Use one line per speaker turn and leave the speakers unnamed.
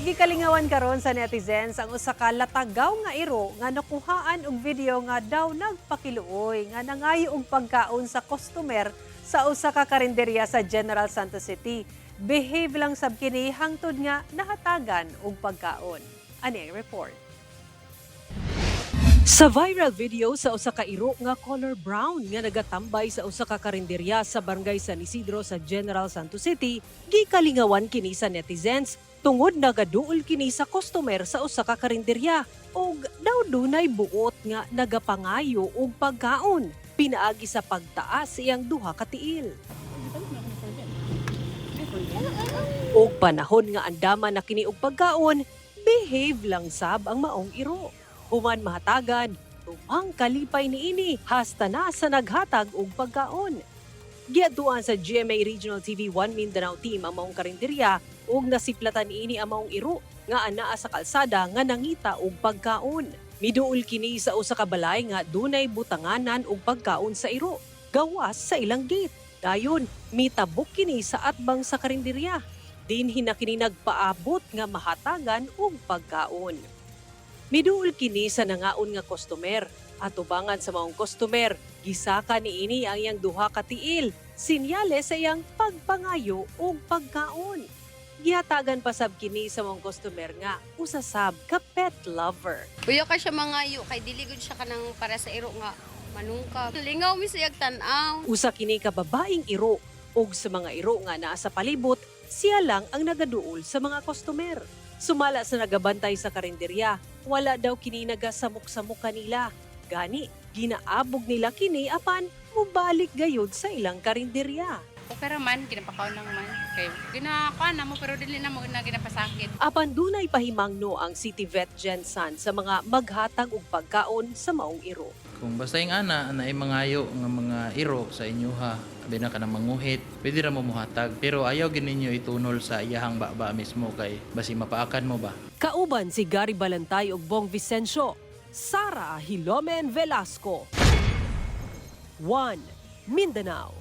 Gikalingawan karon sa netizens ang usa ka latagaw nga iro nga nakuhaan og video nga daw nagpakiluoy nga nangayo og pagkaon sa customer sa usa ka karinderya sa General Santos City. Behave lang sab kini hangtod nga nahatagan og pagkaon. Ani ang report. Sa viral video sa usa ka iro nga color brown nga nagatambay sa usa ka karinderya sa Barangay San Isidro sa General Santos City, gikalingawan kini sa netizens tungod nagaduol kini sa customer sa usa ka karinderya ug daw dunay buot nga nagapangayo og pagkaon pinaagi sa pagtaas iyang duha ka tiil. Og panahon nga andama na kini og pagkaon, behave lang sab ang maong iro. Human mahatagan, tumang kalipay niini hasta na sa naghatag og pagkaon. Giadtuan sa GMA Regional TV 1 Mindanao Team ang maong karinderya ug nasiplatan niini ang maong iro nga anaa sa kalsada nga nangita og pagkaon. Miduol kini sa usa ka balay nga dunay butanganan og pagkaon sa iro gawas sa ilang gate. Dayon, mitabok kini sa atbang sa karinderya. Dinhi na kini nagpaabot nga mahatagan og pagkaon. Miduol kini sa nangaon nga customer. Atubangan sa maong customer, gisaka niini ang iyang duha ka tiil, sinyales sa iyang pagpangayo og pagkaon. Gihatagan pa sab kini sa maong customer nga usa sab ka pet lover.
Uyo ka siya mangayo kay dili gud siya kanang para sa iro nga manungka. Lingaw mi siyag tan-aw.
Usa kini ka babaeng iro ug sa mga iro nga naa sa palibot, siya lang ang nagaduol sa mga customer. Sumala sa nagabantay sa karinderya, wala daw kini nagasamok-samok kanila. Gani, ginaabog nila kini apan mubalik gayud sa ilang karinderya.
Okay ra man, ginapakaon lang man. Kay ginakuan na mo pero dili na mo na ginapasakit.
Apan dunay pahimangno ang City Vet Gensan sa mga maghatag og pagkaon sa maong iro.
Kung basta yung ana, na ay mangayo nga mga iro sa inyuha, abi na ka na manguhit, pwede ra mo muhatag. Pero ayaw gid ninyo itunol sa iyahang baba mismo kay basi mapaakan mo ba.
Kauban si Gary Balantay ug Bong Vicencio, Sara Hilomen Velasco. 1. Mindanao.